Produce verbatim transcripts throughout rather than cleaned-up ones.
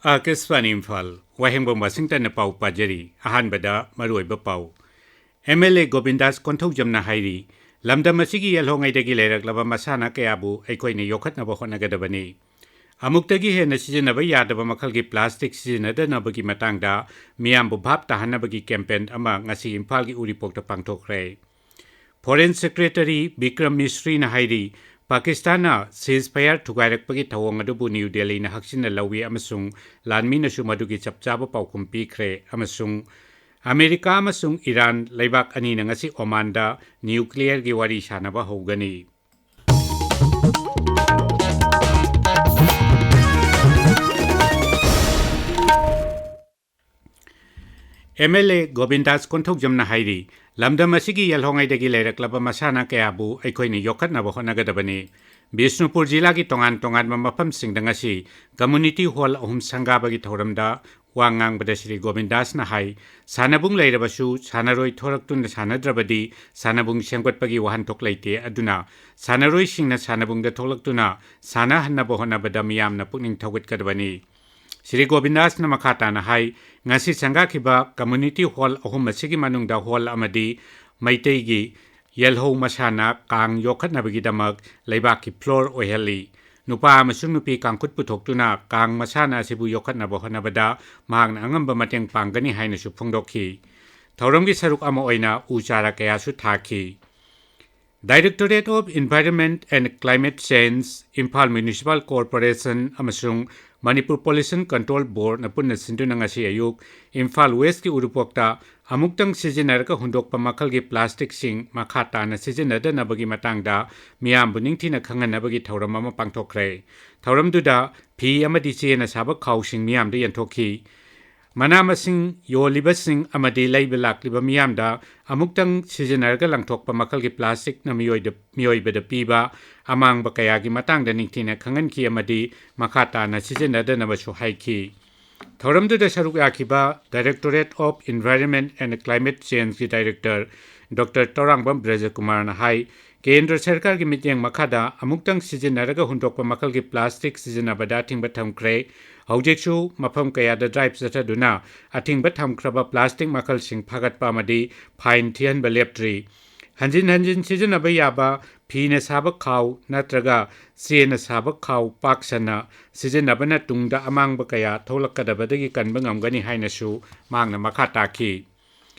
ꯑꯥꯀꯥꯁꯕꯥꯅꯤ ꯏꯝꯐꯥꯜ, ꯋꯥꯍꯦꯡꯕꯝ ꯋꯥꯁꯤꯡꯇꯟꯅ ꯄꯥꯎ ꯄꯥꯖꯔꯤ꯫ ꯑꯍꯥꯟꯕꯗ ꯃꯔꯨꯑꯣꯏꯕ ꯄꯥꯎ꯫ ꯑꯦꯝ ꯑꯦꯜ ꯑꯦ ꯒꯣꯕꯤꯟꯗꯥꯁ ꯀꯣꯟꯊꯧꯖꯝꯅ ꯍꯥꯏꯔꯤ, ꯂꯝꯗꯝ ꯑꯁꯤꯒꯤ ꯌꯦꯜꯍꯧꯉꯩꯗꯒꯤ ꯂꯩꯔꯛꯂꯕ ꯃꯁꯥꯟꯅ ꯀꯌꯥꯕꯨ ꯑꯩꯈꯣꯏꯅ ꯌꯣꯛꯈꯠꯅꯕ ꯍꯣꯠꯅꯒꯗꯕꯅꯤ꯫ ꯑꯃꯨꯛꯇꯒꯤ ꯍꯦꯟꯅ ꯁꯤꯖꯤꯟꯅꯕ ꯌꯥꯗꯕ ꯃꯈꯜꯒꯤ ꯄ꯭ꯂꯥꯁꯇꯤꯛ ꯁꯤꯖꯤꯟꯅꯗꯅꯕꯒꯤ ꯃꯇꯥꯡꯗ ꯃꯤꯌꯥꯝꯕꯨ ꯚꯥꯞ ꯇꯥꯍꯟꯅꯕꯒꯤ ꯀꯦꯝꯄꯦꯟ ꯑꯃ ꯉꯁꯤ ꯏꯝꯐꯥꯜꯒꯤ ꯎꯔꯤꯄꯣꯛꯇ ꯄꯥꯡꯊꯣꯛꯈ꯭ꯔꯦ꯫ ꯐꯣꯔꯦꯟ ꯁꯦꯀ꯭ꯔꯦꯇꯔꯤ ꯕꯤꯀ꯭ꯔꯝ ꯃꯤꯁ꯭ꯔꯤꯅ ꯍꯥꯏꯔꯤ, ꯄꯥꯀꯤꯁꯇꯥꯟꯅ ceasefire ꯊꯨꯒꯥꯏꯔꯛꯄꯒꯤ ꯊꯧꯑꯣꯡ ꯑꯗꯨꯕꯨ ꯅ꯭ꯌꯨ ꯗꯦꯜꯂꯤꯅ ꯍꯛꯆꯤꯟꯅ ꯂꯧꯏ ꯑꯃꯁꯨꯡ ꯂꯥꯟꯃꯤꯅꯁꯨ ꯃꯗꯨꯒꯤ ꯆꯞ ꯆꯥꯕ ꯄꯥꯎꯈꯨꯝ ꯄꯤꯈ꯭ꯔꯦ, ꯑꯃꯁꯨꯡ ꯑꯃꯦꯔꯤꯀꯥ ꯑꯃꯁꯨꯡ ꯏꯔꯥꯟ ꯂꯩꯕꯥꯛ ꯑꯅꯤꯅ ꯉꯁꯤ ꯑꯣꯃꯥꯟꯗ ꯅ꯭ꯌꯨꯀ꯭ꯂꯤꯌꯔꯒꯤ ꯋꯥꯔꯤ ꯁꯥꯅꯕ ꯍꯧꯒꯅꯤ꯫ ꯑꯦꯝ ꯑꯦꯜ ꯑꯦ ꯒꯣꯕꯤꯟꯗꯥꯁ ꯀꯣꯟꯊꯧꯖꯝꯅ ꯍꯥꯏꯔꯤ, ꯂꯝꯗꯝ ꯑꯁꯤꯒꯤ ꯌꯦꯜꯍꯧꯉꯩꯗꯒꯤ ꯂꯩꯔꯛꯂꯕ ꯃꯁꯥꯟꯅ ꯀꯌꯥꯕꯨ ꯑꯩꯈꯣꯏꯅ ꯌꯣꯛꯈꯠꯅꯕ ꯍꯣꯠꯅꯒꯗꯕꯅꯤ꯫ ꯕꯤꯁꯅꯨꯄꯨꯔ ꯖꯤꯂꯥꯒꯤ ꯇꯣꯉꯥꯟ ꯇꯣꯉꯥꯟꯕ ꯃꯐꯝꯁꯤꯡꯗ ꯉꯁꯤ ꯀꯝꯃ꯭ꯌꯨꯅꯤꯇꯤ ꯍꯣꯜ ꯑꯍꯨꯝ ꯁꯪꯒꯥꯕꯒꯤ ꯊꯧꯔꯝꯗ ꯋꯥ ꯉꯥꯡꯕꯗ ꯁ꯭ꯔꯤ ꯒꯣꯕꯤꯟꯗꯥꯁꯅ ꯍꯥꯏ, ꯁꯥꯟꯅꯕꯨꯡ ꯂꯩꯔꯕꯁꯨ ꯁꯥꯟꯅꯔꯣꯏ ꯊꯣꯔꯛꯇꯨꯅ ꯁꯥꯟꯅꯗ꯭ꯔꯕꯗꯤ ꯁꯥꯟꯅꯕꯨꯡ ꯁꯦꯝꯒꯠꯄꯒꯤ ꯋꯥꯍꯟꯊꯣꯛ ꯂꯩꯇꯦ꯫ ꯑꯗꯨꯅ ꯁꯥꯟꯅꯔꯣꯏꯁꯤꯡꯅ ꯁꯥꯟꯅꯕꯨꯡꯗ ꯊꯣꯛꯂꯛꯇꯨꯅ ꯁꯥꯟꯅꯍꯟꯅꯕ ꯍꯣꯠꯅꯕꯗ ꯃꯤꯌꯥꯝꯅ ꯄꯨꯛꯅꯤꯡ ꯊꯧꯒꯠꯀꯗꯕꯅꯤ꯫ ꯁ꯭ꯔꯤ ꯒꯣꯕꯤꯟꯗꯥꯁꯅ ꯃꯈꯥ ꯇꯥꯅ ꯍꯥꯏ, ꯉꯁꯤ ꯁꯪꯒꯥꯈꯤꯕ ꯀꯝꯃ꯭ꯌꯨꯅꯤꯇꯤ ꯍꯣꯜ ꯑꯍꯨꯝ ꯑꯁꯤꯒꯤ ꯃꯅꯨꯡꯗ ꯍꯣꯜ ꯑꯃꯗꯤ ꯃꯩꯇꯩꯒꯤ ꯌꯦꯜꯍꯧ ꯃꯁꯥꯟꯅ ꯀꯥꯡ ꯌꯣꯛꯈꯠꯅꯕꯒꯤꯗꯃꯛ ꯂꯩꯕꯥꯛꯀꯤ ꯐ꯭ꯂꯣꯔ ꯑꯣꯏꯍꯜꯂꯤ꯫ ꯅꯨꯄꯥ ꯑꯃꯁꯨꯡ ꯅꯨꯄꯤ ꯀꯥꯡꯈꯨꯠ ꯄꯨꯊꯣꯛꯇꯨꯅ ꯀꯥꯡ ꯃꯁꯥꯟꯅ ꯑꯁꯤꯕꯨ ꯌꯣꯛꯈꯠꯅꯕ ꯍꯣꯠꯅꯕꯗ ꯃꯍꯥꯛꯅ ꯑꯉꯝꯕ ꯃꯇꯦꯡ ꯄꯥꯡꯒꯅꯤ ꯍꯥꯏꯅꯁꯨ ꯐꯣꯡꯗꯣꯛꯈꯤ꯫ ꯊꯧꯔꯝꯒꯤ ꯁꯔꯨꯛ ꯑꯃ ꯑꯣꯏꯅ ꯎ ꯆꯥꯔꯥ ꯀꯌꯥꯁꯨ ꯊꯥꯈꯤ꯫ Directorate of Environment and Climate Change, Imphal municipal corporation ꯑꯃꯁꯨꯡ ꯃꯅꯤꯄꯨꯔ ꯄꯣꯂꯨꯁꯟ ꯀꯟꯇ꯭ꯔꯣꯜ ꯕꯣꯔꯗꯅ ꯄꯨꯟꯅ ꯁꯤꯟꯗꯨꯅ ꯉꯁꯤ ꯑꯌꯨꯛ ꯏꯝꯐꯥꯜ ꯋꯦꯁꯀꯤ ꯎꯔꯤꯄꯣꯛꯇ ꯑꯃꯨꯛꯇꯪ ꯁꯤꯖꯤꯟꯅꯔꯒ ꯍꯨꯟꯗꯣꯛꯄ ꯃꯈꯜꯒꯤ ꯄ꯭ꯂꯥꯁꯇꯤꯛꯁꯤꯡ ꯃꯈꯥ ꯇꯥꯅ ꯁꯤꯖꯤꯟꯅꯗꯅꯕꯒꯤ ꯃꯇꯥꯡꯗ ꯃꯤꯌꯥꯝꯕꯨ ꯅꯤꯡꯊꯤꯅ ꯈꯪꯍꯟꯅꯕꯒꯤ ꯊꯧꯔꯝ ꯑꯃ ꯄꯥꯡꯊꯣꯛꯈ꯭ꯔꯦ꯫ ꯊꯧꯔꯝꯗꯨꯗ ꯐꯤ ꯑꯃꯗꯤ ꯆꯦꯅ ꯁꯥꯕ ꯈꯥꯎꯁꯤꯡ ꯃꯤꯌꯥꯝꯗ ꯌꯦꯟꯊꯣꯛꯈꯤ꯫ ꯃꯅꯥ ꯃꯁꯤꯡ ꯌꯣꯜꯂꯤꯕꯁꯤꯡ ꯑꯃꯗꯤ ꯂꯩꯕ ꯂꯥꯛꯂꯤꯕ ꯃꯤꯌꯥꯝꯗ ꯑꯃꯨꯛꯇꯪ ꯁꯤꯖꯤꯟꯅꯔꯒ ꯂꯪꯊꯣꯛꯄ ꯃꯈꯜꯒꯤ ꯄ꯭ꯂꯥꯁꯇꯤꯛꯅ ꯃꯤꯑꯣꯏꯗ-, ꯃꯤꯑꯣꯏꯕꯗ ꯄꯤꯕ ꯑꯃꯥꯡꯕ ꯀꯌꯥꯒꯤ ꯃꯇꯥꯡꯗ ꯅꯤꯡꯊꯤꯅ ꯈꯪꯍꯟꯈꯤ ꯑꯃꯗꯤ ꯃꯈꯥ ꯇꯥꯅ ꯁꯤꯖꯤꯟꯅꯗꯅꯕꯁꯨ ꯍꯥꯏꯈꯤ꯫ ꯊꯧꯔꯝꯗꯨꯗ ꯁꯔꯨꯛ ꯌꯥꯈꯤꯕ Directorate of Environment and Climate Changeꯀꯤ ꯗꯥꯏꯔꯦꯛꯇꯔ ꯗꯣꯛꯇꯔ ꯇꯧꯔꯥꯡꯕꯝ ꯕ꯭ꯔꯖꯀꯨꯃꯥꯔꯅ ꯍꯥꯏ, ꯀꯦꯟꯗ꯭ꯔ ꯁꯔꯀꯥꯔꯒꯤ ꯃꯤꯠꯌꯦꯡ ꯃꯈꯥꯗ ꯑꯃꯨꯛꯇꯪ ꯁꯤꯖꯤꯟꯅꯔꯒ ꯍꯨꯟꯗꯣꯛꯄ ꯃꯈꯜꯒꯤ ꯄ꯭ꯂꯥꯁꯇꯤꯛ ꯁꯤꯖꯤꯟꯅꯕꯗ ꯑꯊꯤꯡꯕ ꯊꯝꯈ꯭ꯔꯦ꯫ ꯍꯧꯖꯤꯛꯁꯨ ꯃꯐꯝ ꯀꯌꯥꯗ ꯗ꯭ꯔꯥꯏꯚ ꯆꯠꯊꯗꯨꯅ ꯑꯊꯤꯡꯕ ꯊꯝꯈ꯭ꯔꯕ ꯄ꯭ꯂꯥꯁꯇꯤꯛ ꯃꯈꯜꯁꯤꯡ ꯐꯥꯒꯠꯄ ꯑꯃꯗꯤ ꯐꯥꯏꯟ ꯊꯤꯍꯟꯕ ꯂꯦꯞꯇ꯭ꯔꯤ꯫ ꯍꯟꯖꯤꯟ ꯍꯟꯖꯤꯟ ꯁꯤꯖꯤꯟꯅꯕ ꯌꯥꯕ ꯐꯤꯅ ꯁꯥꯕ ꯈꯥꯎ ꯅꯠꯇ꯭ꯔꯒ ꯆꯦꯅ ꯁꯥꯕ ꯈꯥꯎ ꯄꯥꯛ ꯁꯟꯅ ꯁꯤꯖꯤꯟꯅꯕꯅ ꯇꯨꯡꯗ ꯑꯃꯥꯡꯕ ꯀꯌꯥ ꯊꯣꯛꯂꯛꯀꯗꯕꯗꯒꯤ ꯀꯟꯕ ꯉꯝꯒꯅꯤ ꯍꯥꯏꯅꯁꯨ ꯃꯍꯥꯛꯅ ꯃꯈꯥ ꯇꯥꯈꯤ꯫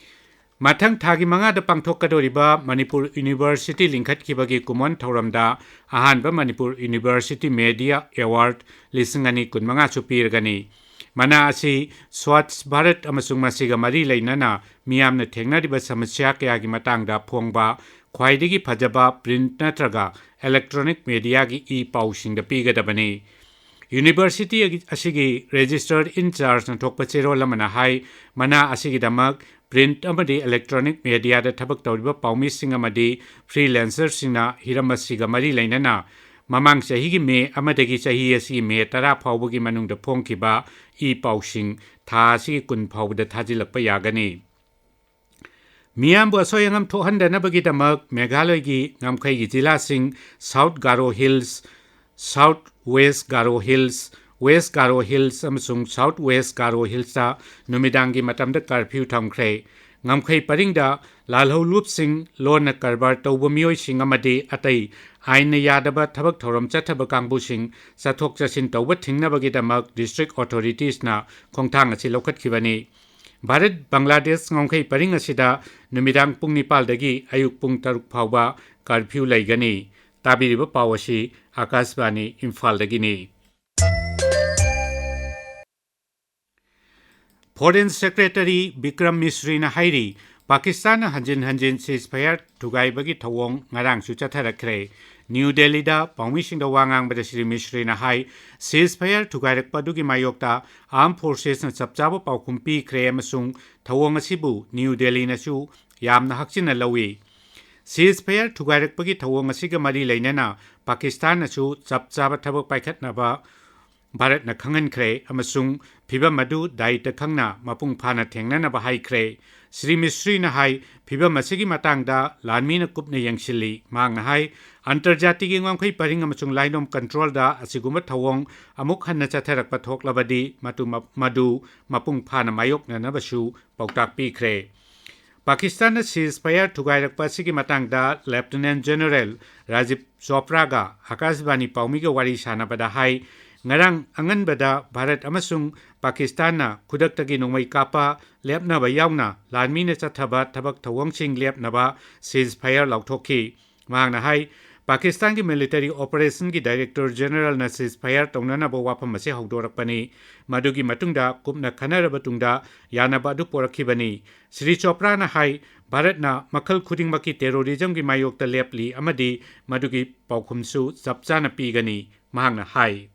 ꯃꯊꯪ ꯊꯥꯒꯤ ꯃꯉꯥꯗ ꯄꯥꯡꯊꯣꯛꯀꯗꯧꯔꯤꯕ ꯃꯅꯤꯄꯨꯔ ꯌꯨꯅꯤꯚꯔꯁꯤꯇꯤ ꯂꯤꯡꯈꯠꯈꯤꯕꯒꯤ ꯀꯨꯝꯑꯣꯟ ꯊꯧꯔꯝꯗ ꯑꯍꯥꯟꯕ ꯃꯅꯤꯄꯨꯔ ꯌꯨꯅꯤꯚꯔꯁꯤꯇꯤ ꯃꯦꯗꯤꯌꯥ ꯑꯦꯋꯥꯔꯗ ꯂꯤꯁꯤꯡ ꯑꯅꯤ ꯀꯨꯟꯃꯉꯥꯁꯨ ꯄꯤꯔꯒꯅꯤ꯫ ꯃꯅꯥ ꯑꯁꯤ ꯁ꯭ꯋꯥꯆ ꯚꯥꯔꯠ ꯑꯃꯁꯨꯡ ꯃꯁꯤꯒ ꯃꯔꯤ ꯂꯩꯅꯅ ꯃꯤꯌꯥꯝꯅ ꯊꯦꯡꯅꯔꯤꯕ ꯁꯃꯁ꯭ꯌꯥ ꯀꯌꯥꯒꯤ ꯃꯇꯥꯡꯗ ꯐꯣꯡꯕ ꯈ꯭ꯋꯥꯏꯗꯒꯤ ꯐꯖꯕ ꯄ꯭ꯔꯤꯟꯠ ꯅꯠꯇ꯭ꯔꯒ ꯏꯂꯦꯛꯇ꯭ꯔꯣꯅꯤꯛ ꯃꯦꯗꯤꯌꯥꯒꯤ ꯏ ꯄꯥꯎꯁꯤꯡꯗ ꯄꯤꯒꯗꯕꯅꯤ꯫ ꯌꯨꯅꯤꯚꯔꯁꯤꯇꯤ ꯑꯁꯤꯒꯤ ꯔꯦꯖꯤꯁꯇꯔ ꯏꯟ ꯆꯥꯔꯖꯅ ꯊꯣꯛꯄ ꯆꯦꯔꯣꯜ ꯑꯃꯅ ꯍꯥꯏ, ꯃꯅꯥ ꯑꯁꯤꯒꯤꯗꯃꯛ ꯄ꯭ꯔꯤꯟꯠ ꯑꯃꯗꯤ ꯏꯂꯦꯛꯇ꯭ꯔꯣꯅꯤꯛ ꯃꯦꯗꯤꯌꯥꯗ ꯊꯕꯛ ꯇꯧꯔꯤꯕ ꯄꯥꯎꯃꯤꯁꯤꯡ ꯑꯃꯗꯤ ꯐ꯭ꯔꯤꯂꯦꯟꯁꯔꯁꯤꯡꯅ ꯍꯤꯔꯝ ꯑꯁꯤꯒ ꯃꯔꯤ ꯂꯩꯅꯅ ꯃꯃꯥꯡ ꯆꯍꯤꯒꯤ ꯃꯦ ꯑꯃꯗꯒꯤ ꯆꯍꯤ ꯑꯁꯤꯒꯤ ꯃꯦ ꯇꯔꯥ ꯐꯥꯎꯕꯒꯤ ꯃꯅꯨꯡꯗ ꯐꯣꯡꯈꯤꯕ ꯏ ꯄꯥꯎꯁꯤꯡ ꯊꯥ ꯑꯁꯤꯒꯤ ꯀꯨꯟ ꯐꯥꯎꯕꯗ ꯊꯥꯖꯤꯜꯂꯛꯄ ꯌꯥꯒꯅꯤ꯫ ꯃꯤꯌꯥꯝꯕꯨ ꯑꯁꯣꯏ ꯑꯉꯥꯝ ꯊꯣꯛꯍꯟꯗꯅꯕꯒꯤꯗꯃꯛ ꯃꯦꯘꯥꯂꯌꯒꯤ ꯉꯝꯈꯩꯒꯤ ꯖꯤꯂꯥꯁꯤꯡ south Garo hills, south west Garo hills, west Garo hills ꯑꯃꯁꯨꯡ ꯁꯥꯎꯠ ꯋꯦꯁ ꯒꯥꯔꯣ ꯍꯤꯜꯁꯇ ꯅꯨꯃꯤꯗꯥꯡꯒꯤ ꯃꯇꯝꯗ ꯀꯔꯐ꯭ꯌꯨ ꯊꯝꯈ꯭ꯔꯦ꯫ ꯉꯝꯈꯩ ꯄꯔꯤꯡꯗ ꯂꯥꯜꯍꯧꯂꯨꯞꯁꯤꯡ, ꯂꯣꯟꯅ ꯀꯔꯕꯥꯔ ꯇꯧꯕ ꯃꯤꯑꯣꯏꯁꯤꯡ ꯑꯃꯗꯤ ꯑꯇꯩ ꯑꯥꯏꯟꯅ ꯌꯥꯗꯕ ꯊꯕꯛ ꯊꯧꯔꯝ ꯆꯠꯊꯕ ꯀꯥꯡꯕꯨꯁꯤꯡ ꯆꯠꯊꯣꯛ ꯆꯠꯁꯤꯟ ꯇꯧꯕ ꯊꯤꯡꯅꯕꯒꯤꯗꯃꯛ ꯗꯤꯁꯇ꯭ꯔꯤꯛ ꯑꯣꯊꯣꯔꯤꯇꯤꯁꯅ ꯈꯣꯡꯊꯥꯡ ꯑꯁꯤ ꯂꯧꯈꯠꯈꯤꯕꯅꯤ꯫ ꯚꯥꯔꯠ ꯕꯪꯒ꯭ꯂꯥꯗꯦꯁ ꯉꯝꯈꯩ ꯄꯔꯤꯡ ꯑꯁꯤꯗ ꯅꯨꯃꯤꯗꯥꯡ ꯄꯨꯡ ꯅꯤꯄꯥꯜꯗꯒꯤ ꯑꯌꯨꯛ ꯄꯨꯡ ꯇꯔꯨꯛ ꯐꯥꯎꯕ ꯀꯔꯐ꯭ꯌꯨ ꯂꯩꯒꯅꯤ꯫ ꯇꯥꯕꯤꯔꯤꯕ ꯄꯥꯎ ꯑꯁꯤ ꯑꯥꯀꯥꯁꯕꯥꯅꯤ ꯏꯝꯐꯥꯜꯗꯒꯤꯅꯤ꯫ ꯐꯣꯔꯦꯟ ꯁꯦꯀ꯭ꯔꯦꯇꯔꯤ ꯕꯤꯀ꯭ꯔꯝ ꯃꯤꯁ꯭ꯔꯤꯅ ꯍꯥꯏꯔꯤ, ꯄꯥꯀꯤꯁꯇꯥꯟꯅ ꯍꯟꯖꯤꯟ ꯍꯟꯖꯤꯟ ꯁꯤꯖꯐꯌꯔ ꯊꯨꯒꯥꯏꯕꯒꯤ ꯊꯧꯑꯣꯡ ꯉꯔꯥꯡꯁꯨ ꯆꯠꯊꯔꯛꯈ꯭ꯔꯦ꯫ ꯅ꯭ꯌꯨ ꯗꯦꯜꯂꯤꯗ ꯄꯥꯎꯃꯤꯁꯤꯡꯗ ꯋꯥ ꯉꯥꯡꯕꯗ ꯁ꯭ꯔꯤ ꯃꯤꯁ꯭ꯔꯤꯅ ꯍꯥꯏ, ꯁꯤꯖꯐꯌꯔ ꯊꯨꯒꯥꯏꯔꯛꯄ ꯑꯗꯨꯒꯤ ꯃꯥꯌꯣꯛꯇ ꯑꯥꯔꯝ ꯐꯣꯔꯁꯦꯁꯅ ꯆꯞ ꯆꯥꯕ ꯄꯥꯎꯈꯨꯝ ꯄꯤꯈ꯭ꯔꯦ ꯑꯃꯁꯨꯡ ꯊꯧꯑꯣꯡ ꯑꯁꯤꯕꯨ ꯅ꯭ꯌꯨ ꯗꯦꯜꯂꯤꯅꯁꯨ ꯌꯥꯝꯅ ꯍꯛꯆꯤꯟꯅ ꯂꯧꯏ꯫ ꯁꯤꯖꯐꯌꯔ ꯊꯨꯒꯥꯏꯔꯛꯄꯒꯤ ꯊꯧꯑꯣꯡ ꯑꯁꯤꯒ ꯃꯔꯤ ꯂꯩꯅꯅ ꯄꯥꯀꯤꯁꯇꯥꯟꯅꯁꯨ ꯆꯞ ꯆꯥꯕ ꯊꯕꯛ ꯄꯥꯏꯈꯠꯅꯕ ꯚꯥꯔꯠꯅ ꯈꯪꯍꯟꯈ꯭ꯔꯦ ꯑꯃꯁꯨꯡ ꯐꯤꯚꯝ ꯑꯗꯨ ꯗꯥꯌꯤꯠꯇ ꯈꯪꯅ ꯃꯄꯨꯡ ꯐꯥꯅ ꯊꯦꯡꯅꯅꯕ ꯍꯥꯏꯈ꯭ꯔꯦ꯫ ꯁ꯭ꯔꯤ ꯃꯤꯁ꯭ꯔꯤꯅ ꯍꯥꯏ, ꯐꯤꯚꯝ ꯑꯁꯤꯒꯤ ꯃꯇꯥꯡꯗ ꯂꯥꯟꯃꯤꯅ ꯀꯨꯞꯅ ꯌꯦꯡꯁꯤꯜꯂꯤ꯫ ꯃꯍꯥꯛꯅ ꯍꯥꯏ, ꯑꯟꯇꯔꯖꯥꯇꯤꯒꯤ ꯉꯝꯈꯩ ꯄꯔꯤꯡ ꯑꯃꯁꯨꯡ ꯂꯥꯏꯂꯣꯝ ꯀꯟꯇ꯭ꯔꯣꯜꯗ ꯑꯁꯤꯒꯨꯝꯕ ꯊꯧꯑꯣꯡ ꯑꯃꯨꯛ ꯍꯟꯅ ꯆꯠꯊꯔꯛꯄ ꯊꯣꯛꯂꯕꯗꯤ ꯃꯗꯨ ꯃ-, ꯃꯗꯨ ꯃꯄꯨꯡ ꯐꯥꯅ ꯃꯥꯌꯣꯛꯅꯅꯕꯁꯨ ꯄꯥꯎꯇꯥꯛ ꯄꯤꯈ꯭ꯔꯦ꯫ ꯄꯥꯀꯤꯁꯇꯥꯟꯅ ceasefire ꯊꯨꯒꯥꯏꯔꯛꯄ ꯑꯁꯤꯒꯤ ꯃꯇꯥꯡꯗ ꯂꯦꯐꯇꯤꯅꯦꯟꯠ ꯖꯦꯅꯔꯦꯜ ꯔꯥꯖꯤꯕ ꯆꯣꯄ꯭ꯔꯥꯒ ꯑꯀꯥꯁꯕꯥꯅꯤ ꯄꯥꯎꯃꯤꯒ ꯋꯥꯔꯤ ꯁꯥꯟꯅꯕꯗ ꯍꯥꯏ, ꯉꯔꯥꯡ ꯑꯉꯟꯕꯗ ꯚꯥꯔꯠ ꯑꯃꯁꯨꯡ ꯄꯥꯀꯤꯁꯇꯥꯟꯅ ꯈꯨꯗꯛꯇꯒꯤ ꯅꯣꯡꯃꯩ ꯀꯥꯞꯄ ꯂꯦꯞꯅꯕ ꯌꯥꯎꯅ ꯂꯥꯟꯃꯤꯅ ꯆꯠꯊꯕ ꯊꯕꯛ ꯊꯧꯑꯣꯡꯁꯤꯡ ꯂꯦꯞꯅꯕ ceasefire ꯂꯥꯎꯊꯣꯛꯈꯤ꯫ ꯃꯍꯥꯛꯅ ꯍꯥꯏ, ꯄꯥꯀꯤꯁꯇꯥꯟꯒꯤ ꯃꯤꯂꯤꯇꯔꯤ ꯑꯣꯄꯔꯦꯁꯟꯒꯤ ꯗꯥꯏꯔꯦꯛꯇꯔ ꯖꯦꯅꯔꯦꯜꯅ ceasefire ꯇꯧꯅꯅꯕ ꯋꯥꯐꯝ ꯑꯁꯤ ꯍꯧꯗꯣꯔꯛꯄꯅꯤ꯫ ꯃꯗꯨꯒꯤ ꯃꯇꯨꯡꯗ ꯀꯨꯞꯅ ꯈꯟꯅꯔꯕ ꯇꯨꯡꯗ ꯌꯥꯅꯕ ꯑꯗꯨ ꯄꯣꯔꯛꯈꯤꯕꯅꯤ꯫ ꯁ꯭ꯔꯤ ꯆꯣꯄ꯭ꯔꯥꯅ ꯍꯥꯏ, ꯚꯥꯔꯠꯅ ꯃꯈꯜ ꯈꯨꯗꯤꯡꯃꯛꯀꯤ ꯇꯦꯔꯣꯔꯤꯖꯝꯒꯤ ꯃꯥꯌꯣꯛꯇ ꯂꯦꯞꯂꯤ ꯑꯃꯗꯤ ꯃꯗꯨꯒꯤ ꯄꯥꯎꯈꯨꯝꯁꯨ ꯆꯞ ꯆꯥꯅ ꯄꯤꯒꯅꯤ, ꯃꯍꯥꯛꯅ ꯍꯥꯏ꯫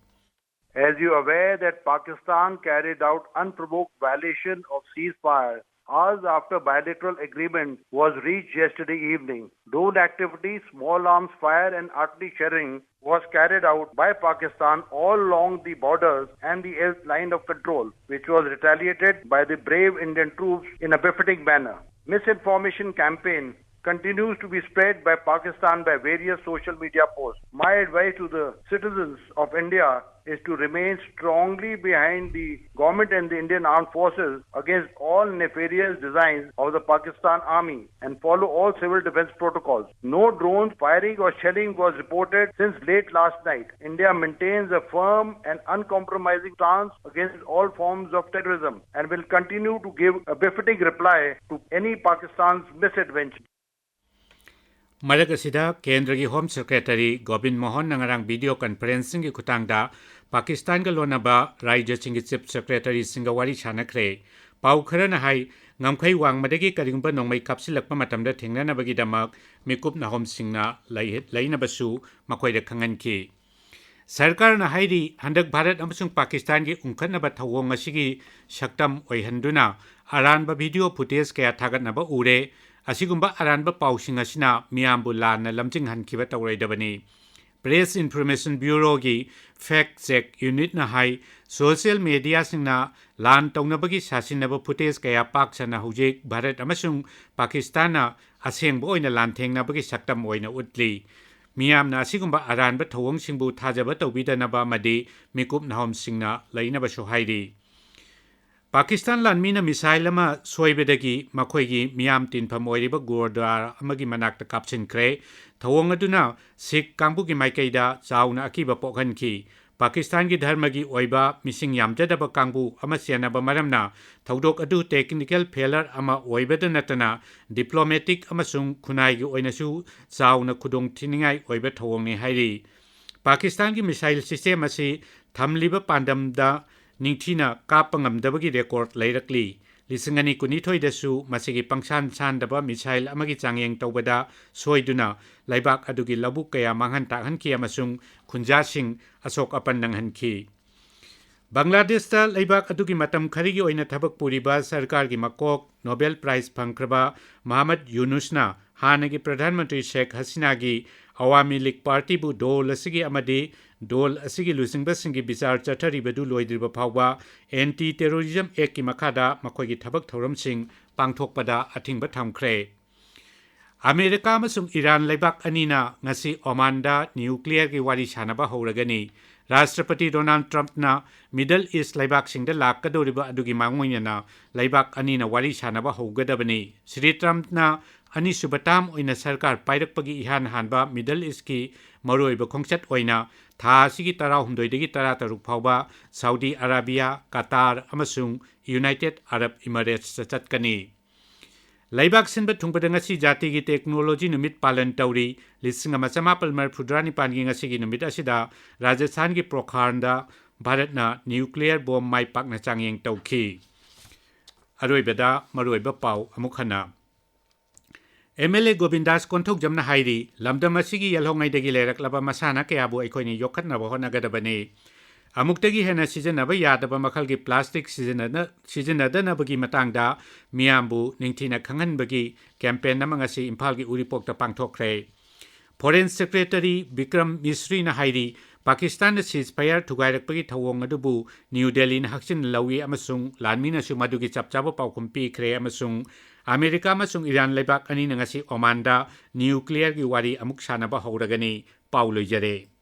As you are aware that Pakistan carried out unprovoked violation of ceasefire hours after bilateral agreement was reached yesterday evening. Drone activity, small arms fire and artillery shelling was carried out by Pakistan all along the borders and the air line of control, which was retaliated by the brave Indian troops in a befitting manner. Misinformation campaign continues to be spread by Pakistan by various social media posts. My advice to the citizens of India is to remain strongly behind the government and the Indian Armed Forces against all nefarious designs of the Pakistan Army and follow all civil defense protocols. No drone firing or shelling was reported since late last night. India maintains a firm and uncompromising stance against all forms of terrorism and will continue to give a befitting reply to any Pakistan's misadventure. ꯃꯔꯛ ꯑꯁꯤꯗ ꯀꯦꯟꯗ꯭ꯔꯒꯤ home secretary Gobin ꯃꯣꯍꯟꯅ ꯉꯔꯥꯡ video ꯀꯟꯐꯔꯦꯟꯁꯤꯡꯒꯤ ꯈꯨꯠꯊꯥꯡꯗ ꯄꯥꯀꯤꯁꯇꯥꯟꯒ ꯂꯣꯟꯅꯕ ꯔꯥꯖ꯭ꯌꯁꯤꯡꯒꯤ chief ꯁꯦꯀ꯭ꯔꯦꯇꯔꯤꯁꯤꯡꯒ ꯋꯥꯔꯤ ꯁꯥꯟꯅꯈ꯭ꯔꯦ꯫ ꯄꯥꯎ ꯈꯔꯅ ꯍꯥꯏ, ꯉꯝꯈꯩ ꯋꯥꯡꯃꯗꯒꯤ ꯀꯔꯤꯒꯨꯝꯕ ꯅꯣꯡꯃꯩ ꯀꯥꯞꯁꯤꯜꯂꯛꯄ ꯃꯇꯝꯗ ꯊꯦꯡꯅꯅꯕꯒꯤꯗꯃꯛ ꯃꯤꯀꯨꯞ ꯅꯥꯍꯣꯝꯁꯤꯡꯅ ꯂꯩ-, ꯂꯩꯅꯕꯁꯨ ꯃꯈꯣꯏꯗ ꯈꯪꯍꯟꯈꯤ꯫ ꯁꯔꯀꯥꯔꯅ ꯍꯥꯏꯔꯤ, ꯍꯟꯗꯛ ꯚꯥꯔꯠ ꯑꯃꯁꯨꯡ ꯄꯥꯀꯤꯁꯇꯥꯟꯒꯤ ꯎꯪꯈꯠꯅꯕ ꯊꯧꯑꯣꯡ ꯑꯁꯤꯒꯤ ꯁꯛꯇꯝ ꯑꯣꯏꯍꯟꯗꯨꯅ ꯑꯔꯥꯟꯕ ꯚꯤꯗꯤꯑꯣ ꯐꯨꯇꯦꯖ ꯀꯌꯥ ꯊꯥꯒꯠꯅꯕ ꯎꯔꯦ꯫ ꯑꯁꯤꯒꯨꯝꯕ ꯑꯔꯥꯟꯕ ꯄꯥꯎꯁꯤꯡ ꯑꯁꯤꯅ ꯃꯤꯌꯥꯝꯕꯨ ꯂꯥꯟꯅ ꯂꯝꯖꯤꯡꯍꯟꯈꯤꯕ ꯇꯧꯔꯣꯏꯗꯕꯅꯤ꯫ Press Information Bureauꯒꯤ Fact Check Unitꯅ ꯍꯥꯏ, social mediaꯁꯤꯡꯅ ꯂꯥꯟ ꯇꯧꯅꯕꯒꯤ ꯁꯥꯁꯤꯟꯅꯕ footage ꯀꯌꯥ ꯄꯥꯛ ꯁꯟꯅ ꯍꯧꯖꯤꯛ ꯚꯥꯔꯠ ꯑꯃꯁꯨꯡ ꯄꯥꯀꯤꯁꯇꯥꯟꯅ ꯑꯁꯦꯡꯕ ꯑꯣꯏꯅ ꯂꯥꯟꯊꯦꯡꯅꯕꯒꯤ ꯁꯛꯇꯝ ꯑꯣꯏꯅ ꯎꯠꯂꯤ꯫ ꯃꯤꯌꯥꯝꯅ ꯑꯁꯤꯒꯨꯝꯕ ꯑꯔꯥꯟꯕ ꯊꯧꯑꯣꯡꯁꯤꯡꯕꯨ ꯊꯥꯖꯕ ꯇꯧꯕꯤꯗꯅꯕ ꯑꯃꯗꯤ ꯃꯤꯀꯨꯞ ꯅꯥꯍꯣꯝꯁꯤꯡꯅ ꯂꯩꯅꯕꯁꯨ ꯍꯥꯏꯔꯤ꯫ ꯄꯥꯀꯤꯁꯇꯥꯟ ꯂꯥꯟꯃꯤꯅ missile ꯑꯃ ꯁꯣꯏꯕꯗꯒꯤ ꯃꯈꯣꯏꯒꯤ ꯃꯤꯌꯥꯝ ꯇꯤꯟꯐꯝ ꯑꯣꯏꯔꯤꯕ ꯒꯨꯔꯗ꯭ꯋꯥꯔꯥ ꯑꯃꯒꯤ ꯃꯅꯥꯛꯇ ꯀꯥꯞꯁꯤꯟꯈ꯭ꯔꯦ꯫ ꯊꯧꯑꯣꯡ ꯑꯗꯨꯅ ꯁꯤꯈ ꯀꯥꯡꯕꯨꯒꯤ ꯃꯥꯏꯀꯩꯗ ꯆꯥꯎꯅ ꯑꯀꯤꯕ ꯄꯣꯛꯍꯟꯈꯤ꯫ ꯄꯥꯀꯤꯁꯇꯥꯟꯒꯤ ꯙꯔꯃꯒꯤ ꯑꯣꯏꯕ ꯃꯤꯁꯤꯡ ꯌꯥꯝꯖꯗꯕ ꯀꯥꯡꯕꯨ ꯑꯃ ꯆꯦꯟꯅꯕ ꯃꯔꯝꯅ ꯊꯧꯗꯣꯛ ꯑꯗꯨ technical failure ꯑꯃ ꯑꯣꯏꯕꯗ ꯅꯠꯇꯅ diplomatic ꯑꯃꯁꯨꯡ ꯈꯨꯟꯅꯥꯏꯒꯤ ꯑꯣꯏꯅꯁꯨ ꯆꯥꯎꯅ ꯈꯨꯗꯣꯡꯊꯤꯅꯤꯡꯉꯥꯏ ꯑꯣꯏꯕ ꯊꯧꯑꯣꯡꯅꯤ ꯍꯥꯏꯔꯤ꯫ ꯄꯥꯀꯤꯁꯇꯥꯟꯒꯤ missile system ꯑꯁꯤ ꯊꯝꯂꯤꯕ ꯄꯥꯟꯗꯝꯗ ꯅꯤꯡꯊꯤꯅ ꯀꯥꯞꯄ ꯉꯝꯗꯕꯒꯤ record ꯂꯩꯔꯛꯂꯤ꯫ ꯂꯤꯁꯤꯡ ꯑꯅꯤ ꯀꯨꯟꯅꯤꯊꯣꯏꯗꯁꯨ ꯃꯁꯤꯒꯤ ꯄꯪꯁꯥꯟ ꯁꯥꯟꯗꯕ missile ꯑꯃꯒꯤ ꯆꯥꯡꯌꯦꯡ ꯇꯧꯕꯗ ꯁꯣꯏꯗꯨꯅ ꯂꯩꯕꯥꯛ ꯑꯗꯨꯒꯤ ꯂꯧꯕꯨꯛ ꯀꯌꯥ ꯃꯥꯡꯍꯟ ꯇꯥꯛꯍꯟꯈꯤ ꯑꯃꯁꯨꯡ ꯈꯨꯟꯖꯥꯁꯤꯡ ꯑꯁꯣꯛ ꯑꯄꯟ ꯅꯪꯍꯟꯈꯤ꯫ ꯕꯪꯒ꯭ꯂꯥꯗꯦꯁꯇ ꯂꯩꯕꯥꯛ ꯑꯗꯨꯒꯤ ꯃꯇꯝ ꯈꯔꯒꯤ ꯑꯣꯏꯅ ꯊꯕꯛ ꯄꯨꯔꯤꯕ ꯁꯔꯀꯥꯔꯒꯤ ꯃꯀꯣꯛ, Nobel Prize ꯐꯪꯈ꯭ꯔꯕ ꯃꯍꯃꯗ ꯌꯨꯅꯨꯁꯅ ꯍꯥꯟꯅꯒꯤ ꯄ꯭ꯔꯙꯥꯟ ꯃꯟꯇ꯭ꯔꯤ ꯁꯦꯈ ꯍꯁꯤꯅꯥꯒꯤ ꯑꯋꯥꯃꯤ ꯂꯤꯒ ꯄꯥꯔꯇꯤꯕꯨ ꯗꯣꯜ ꯑꯁꯤꯒꯤ ꯑꯃꯗꯤ ꯗꯣꯜ ꯑꯁꯤꯒꯤ ꯂꯨꯆꯤꯡꯕꯁꯤꯡꯒꯤ ꯕꯤꯆꯥꯔ ꯆꯠꯊꯔꯤꯕꯗꯨ ꯂꯣꯏꯗ꯭ꯔꯤꯕ ꯐꯥꯎꯕ Anti Terrorism Actꯀꯤ ꯃꯈꯥꯗ ꯃꯈꯣꯏꯒꯤ ꯊꯕꯛ ꯊꯧꯔꯝꯁꯤꯡ ꯄꯥꯡꯊꯣꯛꯄꯗ ꯑꯊꯤꯡꯕ ꯊꯝꯈ꯭ꯔꯦ꯫ ꯑꯃꯦꯔꯤꯀꯥ ꯑꯃꯁꯨꯡ ꯏꯔꯥꯟ ꯂꯩꯕꯥꯛ ꯑꯅꯤꯅ ꯉꯁꯤ ꯑꯣꯃꯥꯟꯗ nuclearꯒꯤ ꯋꯥꯔꯤ ꯁꯥꯅꯕ ꯍꯧꯔꯒꯅꯤ꯫ ꯔꯥꯁꯇ꯭ꯔꯄꯇꯤ ꯗꯣꯅꯥꯜꯗ ꯇ꯭ꯔꯝꯞꯅ Middle East ꯂꯩꯕꯥꯛꯁꯤꯡꯗ ꯂꯥꯛꯀꯗꯧꯔꯤꯕ ꯑꯗꯨꯒꯤ ꯃꯥꯡꯑꯣꯏꯅꯅ ꯂꯩꯕꯥꯛ ꯑꯅꯤꯅ ꯋꯥꯔꯤ ꯁꯥꯅꯕ ꯍꯧꯒꯗꯕꯅꯤ꯫ ꯁ꯭ꯔꯤ ꯇ꯭ꯔꯝꯞꯅ ꯑꯅꯤꯁꯨꯕ term ꯑꯣꯏꯅ ꯁꯔꯀꯥꯔ ꯄꯥꯏꯔꯛꯄꯒꯤ ꯏꯍꯥꯟ ꯍꯥꯟꯕ Middle Eastꯀꯤ ꯃꯔꯨꯑꯣꯏꯕ ꯈꯣꯡꯆꯠ ꯑꯣꯏꯅ ꯊꯥ ꯑꯁꯤꯒꯤ ꯇꯔꯥꯍꯨꯝꯗꯣꯏꯗꯒꯤ ꯇꯔꯥꯇꯔꯨꯛ ꯐꯥꯎꯕ ꯁꯥꯎꯗꯤ ꯑꯔꯥꯕꯤꯌꯥ, ꯀꯇꯥꯔ ꯑꯃꯁꯨꯡ United Arab Emirates ꯆꯠꯀꯅꯤ꯫ ꯂꯩꯕꯥꯛ ꯁꯤꯟꯕ ꯊꯨꯡꯕꯗ ꯉꯁꯤ ꯖꯥꯇꯤꯒꯤ technology ꯅꯨꯃꯤꯠ ꯄꯥꯂꯟ ꯇꯧꯔꯤ꯫ ꯂꯤꯁꯤꯡ ꯑꯃ ꯆꯃꯥꯄꯜ ꯃꯔꯤꯐꯨꯇꯔꯥ ꯅꯤꯄꯥꯟꯒꯤ ꯉꯁꯤꯒꯤ ꯅꯨꯃꯤꯠ ꯑꯁꯤꯗ ꯔꯥꯖꯁꯊꯥꯟꯒꯤ ꯄ꯭ꯔꯣꯈꯥꯟꯗ ꯚꯥꯔꯠꯅ nuclear bomb ꯃꯥꯏ ꯄꯥꯛꯅ ꯆꯥꯡꯌꯦꯡ ꯇꯧꯈꯤ꯫ ꯑꯔꯣꯏꯕꯗ ꯃꯔꯨꯑꯣꯏꯕ ꯄꯥꯎ ꯑꯃꯨꯛ ꯍꯟꯅ꯫ MLA ꯒꯣꯕꯤꯟꯗꯥꯁ ꯀꯣꯟꯊꯧꯖꯝꯅ ꯍꯥꯏꯔꯤ, ꯂꯝꯗꯝ ꯑꯁꯤꯒꯤ ꯌꯦꯜꯍꯧꯉꯩꯗꯒꯤ ꯂꯩꯔꯛꯂꯕ ꯃꯁꯥꯟꯅ ꯀꯌꯥꯕꯨ ꯑꯩꯈꯣꯏꯅ ꯌꯣꯛꯈꯠꯅꯕ ꯍꯣꯠꯅꯒꯗꯕꯅꯤ꯫ ꯑꯃꯨꯛꯇꯒꯤ ꯍꯦꯟꯅ ꯁꯤꯖꯤꯟꯅꯕ ꯌꯥꯗꯕ ꯃꯈꯜꯒꯤ plastic ꯁꯤꯖꯤꯟꯅꯗ-, ꯁꯤꯖꯤꯟꯅꯗꯅꯕꯒꯤ ꯃꯇꯥꯡꯗ ꯃꯤꯌꯥꯝꯕꯨ ꯅꯤꯡꯊꯤꯅ ꯈꯪꯍꯟꯕꯒꯤ campaign ꯑꯃ ꯉꯁꯤ ꯏꯝꯐꯥꯜꯒꯤ ꯎꯔꯤꯄꯣꯛꯇ ꯄꯥꯡꯊꯣꯛꯈ꯭ꯔꯦ꯫ Foreign Secretary Vikram Misriꯅ ꯍꯥꯏꯔꯤ, ꯄꯥꯀꯤꯁꯇꯥꯟꯗ ceasefire ꯊꯨꯒꯥꯏꯔꯛꯄꯒꯤ ꯊꯧꯑꯣꯡ ꯑꯗꯨꯕꯨ ꯅ꯭ꯌꯨ ꯗꯦꯜꯂꯤꯅ ꯍꯛꯆꯤꯟꯅ ꯂꯧꯏ ꯑꯃꯁꯨꯡ ꯂꯥꯟꯃꯤꯅꯁꯨ ꯃꯗꯨꯒꯤ ꯆꯞ ꯆꯥꯕ ꯄꯥꯎꯈꯨꯝ ꯄꯤꯈ꯭ꯔꯦ ꯑꯃꯁꯨꯡ ꯑꯃꯦꯔꯤꯀꯥ ꯑꯃꯁꯨꯡ ꯏꯔꯥꯟ ꯂꯩꯕꯥꯛ ꯑꯅꯤꯅ ꯉꯁꯤ ꯑꯣꯃꯥꯟꯗ ꯅ꯭ꯌꯨꯀ꯭ꯂꯤꯌꯔꯒꯤ ꯋꯥꯔꯤ ꯑꯃꯨꯛ ꯁꯥꯟꯅꯕ ꯍꯧꯔꯒꯅꯤ꯫ ꯄꯥꯎ ꯂꯣꯏꯖꯔꯦ꯫